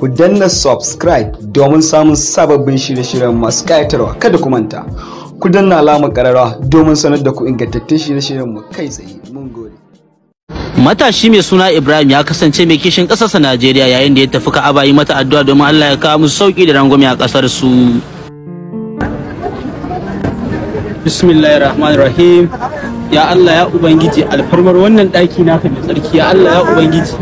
Ku danna subscribe domin samun sababbin shirye-shiryen masu ƙayatarwa. Kada ku manta, ku danna alamar ƙararrawa domin sanar da ku ingantattun shirye-shiryen mu kai tsaye. Mun gode. Matashi mai suna Ibrahim ya kasance mai kishin ƙasarsa Najeriya yayin da ya tafi Ka'aba yi mata addu'a domin Allah ya kawo musu sauki da rangwame a ƙasar su. Bismillahirrahmanirrahim. Ya Allah ya Ubangiji, alfarmar wannan ɗaki naka mai tsarki, ya Allah ya Ubangiji,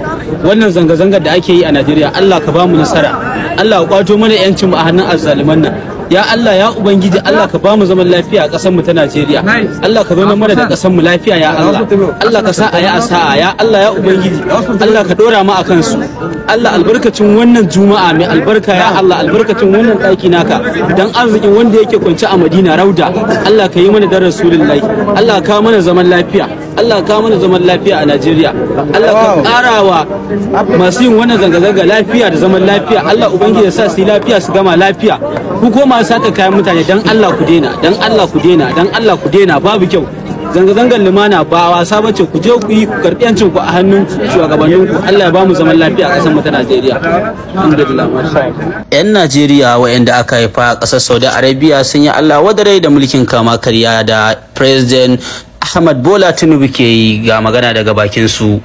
wannan zanga-zangar da ake yi a Najeriya, Allah ka ba mu nasara, Allah ka kwato mana yancin mu a hannun azzaluman nan. Ya Allah ya Ubangiji, Allah ka ba mu zaman lafiya a ƙasar mu ta Najeriya, Allah ka zauna mana da ƙasar mu lafiya, ya Allah. Allah ka sa a yi a sa'a, ya Allah ya Ubangiji, Allah ka dora mu akan su. Allah albarkacin wannan juma'a mai albarka, ya Allah albarkacin wannan ɗaki naka, dan arzikin wanda yake kwance a Madina Rauda, Allah ka yi mana dan Rasulullahi, Allah ka mana zaman lafiya, Allah ka mana zaman lafiya a Najeriya, Allah ka ƙarawa masu yin wannan zanga-zanga lafiya da zaman lafiya, Allah Ubangiji ya sa su yi lafiya su gama lafiya. Ku koma sata kayan mutane, dan Allah ku daina, dan Allah ku daina, dan Allah ku daina, babu kyau. Zanga-zangar lumana ba wasa bace, ku je ku yi ku karɓi yancin ku a hannun shugabannin ku. Allah ya bamu zaman lafiya a ƙasar mu ta Najeriya. Alhamdulillah. 'Yan Najeriya waɗanda aka haifa a ƙasar Saudi Arabia sun yi Allah wadarai da mulkin kama karya da President Ahmad Bola Tinubu ke yi, ga magana daga bakin su.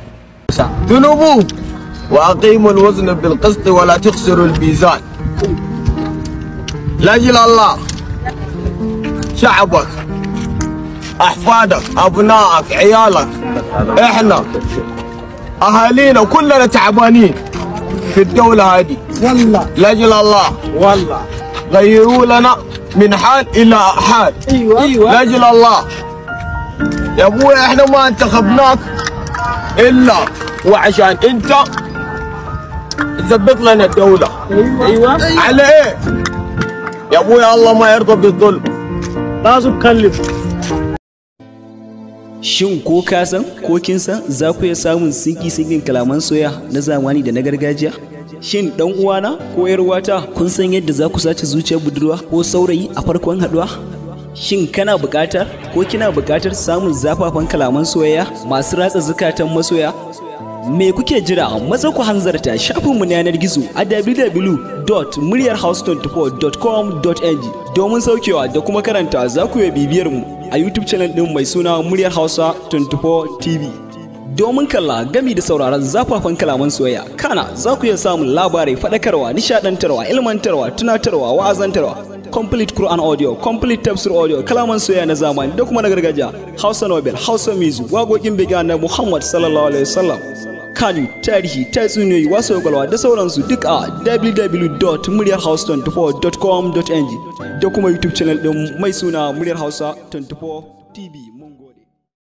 Tinubu wa aqimul wazn bil qist wa la tukhsiru al mizan. Lajil Allah شعبك احفادك ابنائك عيالك احنا اهالينا كلنا تعبانين في الدولة هذه والله. لاجل الله والله غيروا لنا من حال الى حال. ايوه ايوه لاجل الله يا ابوي، احنا ما انتخبناك الا وعشان انت تثبت لنا الدولة. ايوه على ايه يا ابوي؟ الله ما يرضى بالظلم. لازم كلف. Shin ko ka san ko kin san za ku iya samun sinki-sinkin kalaman soya na zamani da na gargajiya? Shin dan uwana ko yar uwata kun san yadda za ku sace zuciyar budurwa ko saurayi a farkon haduwa? Shin kana buƙatar ko kina buƙatar samun zafafan kalaman soyayya masu ratsa zukatan masoya? Me kuke jira? Maza ku hanzarta shafinmu na yanar gizo a www.muryarhouse24.com.ng domin saukewa da kuma karanta. Za ku iya bibiyar mu a YouTube channel din mai suna Muryar Hausa 24 TV. Domin kalla gami da sauraron zafafan kalaman soyayya, kana za ku iya samun labarai, faɗakarwa, nishaɗantarwa, ilmantarwa, tunatarwa, wa'azantarwa, complete Quran audio, complete tafsir audio, kalaman soyayya na zamani da kuma na gargajiya, Hausa Nobel, Hausa Music, waƙoƙin biga na Muhammad sallallahu alaihi wasallam, Kanu, tarihi, tatsuniyoyi, wasu kwakwalwa da sauransu, duk a www.muryarhouse24.com.ng da kuma YouTube channel din mai suna Muryar Hausa 24 TV. Mun gode.